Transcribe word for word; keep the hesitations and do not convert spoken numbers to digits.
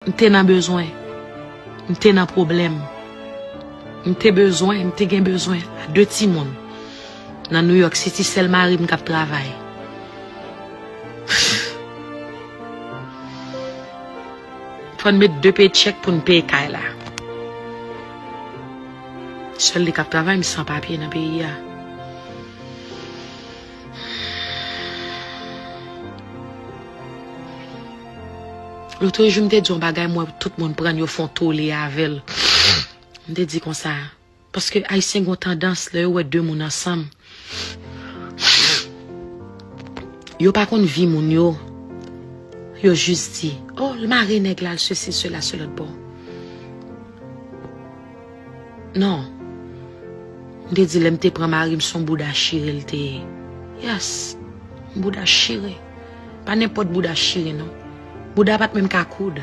M te nan bezwen. M te nan pwoblèm. M te bezwen, m te gen bezwen a de timoun. Nan New York City, sèl mari m k ap travay. Fò n met de pechèk pou n peye kay la. Sèl li k ap travay, m san papye nan peyi a. Lotrejou, m te di yon bagay, m wè tout moun pran l, yo fè yon tole avè l. M te di konsa, paske Ayisyen gen yon tandans, lè yo wè de moun ansanm, yo pa konn vi moun yo. Yo jis di, oh, l mare nèg la, l sesi, sela, se lòt bò. Non. M te di, lè m te pran mari m, se yon bouda chire l te ye. Yes. Yon bouda chire. Pa nenpòt bouda chire, non. Bouda pa t menm ka koud.